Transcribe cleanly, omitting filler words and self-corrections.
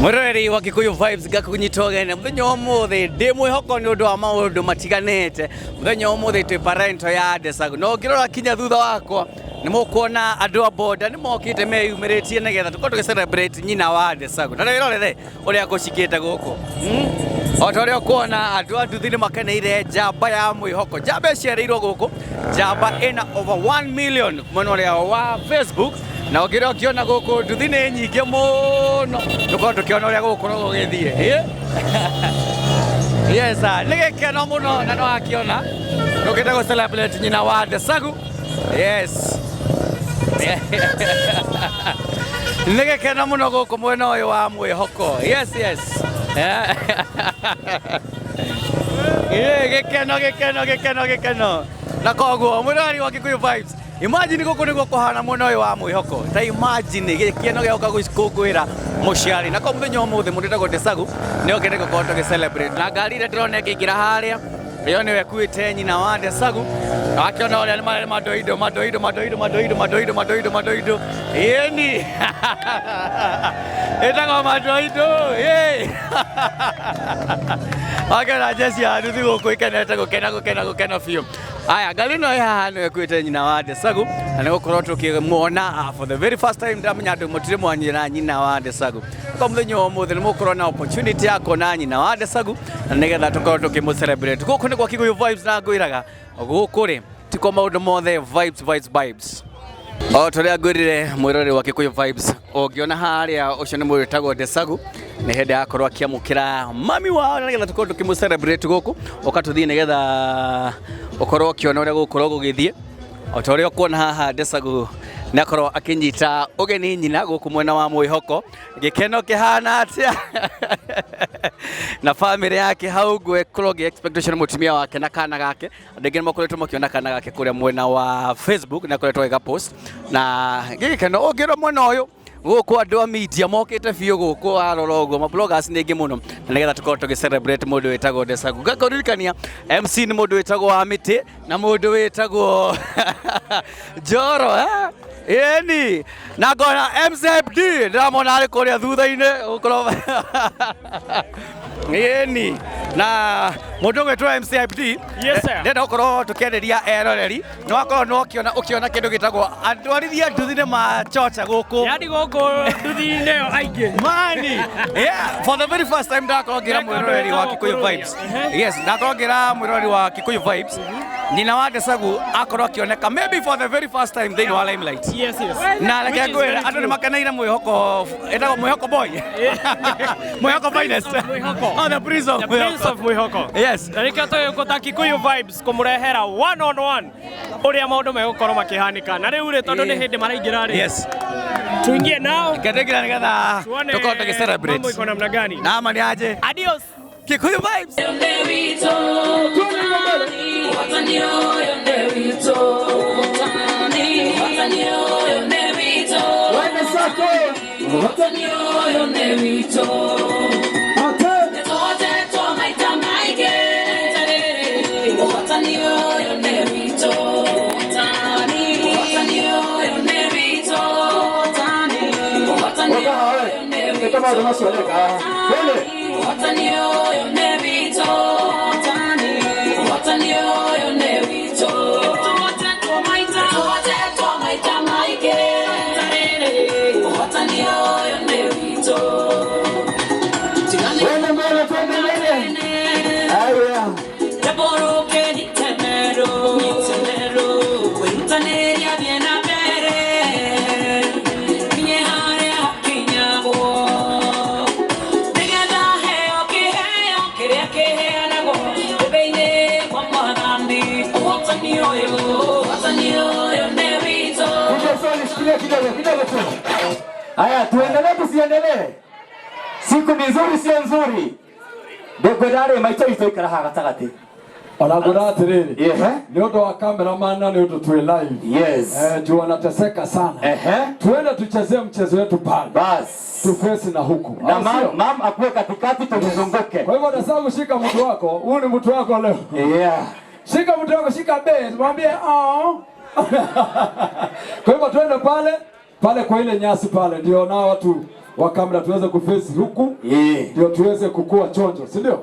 Mwiroreri wa Kikuyu Vibes, ngakunyita ũgeni mũthenya wa ũmũthĩ. Ndĩ mwĩhoko nĩ ũndũ wa maũndũ matiganĩte. Mũthenya wa ũmũthĩ twĩ parento ya Desagu, na ũngĩrora kinya thutha wakwa nĩ mũkuona andũ a boda nĩ mokĩte meyumĩrĩtie nĩgetha tũkorwo tũgĩ celebrate nyina wa Desagu. Na rĩrorere ũrĩa gũcikĩte gũkũ. O ta ũrĩa ũkuona, andũ a nduthi nĩ makeneire njamba ya mwĩhoko, njamba ĩciarĩirwo gũkũ, njamba ĩna over 1 million mwena ũrĩa wa Facebook. Na ũngĩrĩa ũkĩona gũkũ nduthi nĩ nyingĩ mũno, tũkorwo tũkĩona ũrĩa gũgũkorwo gũgĩthiĩ. Yes, sir. Nĩ gĩkeno mũno na no akĩona tũkĩte gũ celebrate nyina wa Desagu. Yes, nĩ gĩkeno mũno gũkũ mwena ũyũ wa mwĩhoko. Yes. Ĩ, gĩkeno, gĩkeno, gĩkeno, gĩkeno. Na koguo mwĩrori wa Kikuyu Vibes, imagine gũkũ nĩguo kũhana mwena ũyũ wa mwĩhoko. Ta imagine gĩkeno gĩoka gũkũngũĩra mũciari. Na koguo mũthenya wa ũmũthĩ mũndũ wĩtagwo Desagu nĩ okĩte gũkorwo tũgĩ celebrate, na ngari ĩrĩa ndĩrona ĩkĩingĩra harĩa ĩyo nĩwe ĩkuĩte nyina wa Desagu. Akĩona ũrĩa nĩ marĩ mandoindo, mandoindo, mandoindo, mandoindo, mandoindo, mandoindo, mandoindo. Ĩni ĩtagwo mandoindo ĩ wakĩona njeci ya nduthi gũkũ ikenete gũkena, gũkena, gũkena biũ. Aya, ngari ĩno ĩ haha nĩyo ĩkuĩte nyina wa Desagu, na nĩ gũkorwo tũkĩmuona for the very first time. Ndamenya andũ mũtirĩ mwanyina nyina wa Desagu. Kwa mũthenya wa ũmũthĩ nĩ mũgũkorwo na opportunity ya kuona nyina wa Desagu, na nĩgetha tũkorwo tũkĩmũ celebrate. Gũkũ nĩ kwa Kikuyu Vibes, na ngwĩraga gũkũ rĩ tiko maũndũ mothe vibes, vibes, vibes. O ta ũrĩa ngwĩrire, mwĩrori wa Kikuyu Vibes, ũngĩona harĩa ũcio nĩ mũndũ wĩtagwo Desagu, nĩ hĩndĩ akorwo akĩamũkĩra mami wao, na nĩgetha tũkorwo tũkĩmũ celebrate gũkũ. Ũka tũthiĩ nĩgetha ũkorwo ũkĩona ũrĩa gũgũkorwo gũgĩthiĩ. O ta ũrĩa ũkuona haha, Desagu nĩ akorwo akĩnyita ũgeni nyina gũkũ mwena wa mwĩhoko. Gĩkeno kĩhana atĩa na famĩlĩ yake hau ngwĩkorwo ngĩ expectation mũtumia wake na kana gake. Andũ aingĩ nĩ makoretwo makĩona kana gake kũrĩa mwena wa Facebook na akoretwo agĩka post na gĩgĩkeno. Ũngĩrora mwena ũyũ gũkũ, andũ a media mokĩte biũ gũkũ. Warora ũguo, ma bloggers nĩ aingĩ mũno, na nĩgetha tũkorwo tũgĩ celebrate mũndũ wĩtagwo Desagu. Ngakũririkania MC nĩ mũndũ wĩtagwo wa mĩtĩ na mũndũ wĩtagwo Njoro, eh? Ĩni na ngona MCFD ndĩramona arĩ kũrĩa thutha-inĩ gũkorwo ĩni na mũndũ ũgwĩtwo MCFD. Yes, sir. Ndĩrenda gũkorwo tũkĩarĩria eroreri, nĩ wakorwo nĩ ũkĩona ũkĩona kĩndũ gĩtagwo atwarithia nduthi nĩ machocha gũkũ. Yani gũkũ nduthi-inĩ ĩyo aingĩ. Mani, yeah, for the very first time ndakorwo ngĩra mwĩroreri wa Kikuyu Vibes. Yes, ndakorwo ngĩra mwĩroreri wa Kikuyu Vibes. Nyina wa Desagu akorwo akĩoneka maybe for the very first time thĩinĩ wa limelight. Na reke ngwĩre, andũ nĩ makeneire mwĩhoko, ĩtagwo mwĩhoko boy. Mwĩhoko finest. Mwĩhoko. Oh, the prince of The Prince of Mwĩhoko. Yes. Na nĩkĩo tũgĩũka Kikuyu Vibes kũmũrehera one on one ũrĩa maũndũ megũkorwo makĩhanĩka. Na rĩu rĩ, tondũ nĩ hĩndĩ maraingĩra rĩ, tuingie nao. Kendekira nĩgetha tuone tũkorwo tũgĩ celebrate. Mambo iko namna gani. Na ama ni aje? Adios. Kikuyu Vibes. Twende sako. Ate. Waka hawe. Kama maũndũ macio reka. Twende. Ũhotani ũyũ nĩ witũ, ũhotani ũyũ nĩ witũ. Tũhotetwo maita, tũhotetwo maita maingĩ. Ũhotani ũyũ nĩ witũ. Twende mbele, twende mbele. Haya. Ndambũrũke nyitenero, nyitenero, kwĩrutanĩria thiĩ na mbere, nginye harĩa hakinyagwo, nĩgetha heo kĩheo kĩrĩa kĩheanagwo thĩ-inĩ kwa Mwathani. Ũhotani ũyũ, ũhotani ũyũ nĩ witũ. DJ Soni, shikilia kidogo kidogo tu. Haya, tuendelee tusiendelee? Siku ni nzuri, sio nzuri? Ndĩngwenda rĩ maitũ itũ ikara haha gatagatĩ. Ona ngwĩra atĩrĩrĩ, Ehe. nĩ ũndũ wa cameraman na nĩ ũndũ twĩ live, juu wanateseka sana. Tuende tuchezee mchezo wetu pale, Bas. Tufesi na huku. Na Au mam, sio? Mam akuwe katikati, tumzunguke. Kwa hivyo Desagu, shika mtu wako, huyu ni mtu wako leo. Shika mtu wako, shika base, mwambie oh. Kwa hivyo tuende pale pale kwa ile nyasi pale, ndio nao watu Wa kamera tuweze kuface huku Yeah. ndio tuweze kukua chonjo, si ndio?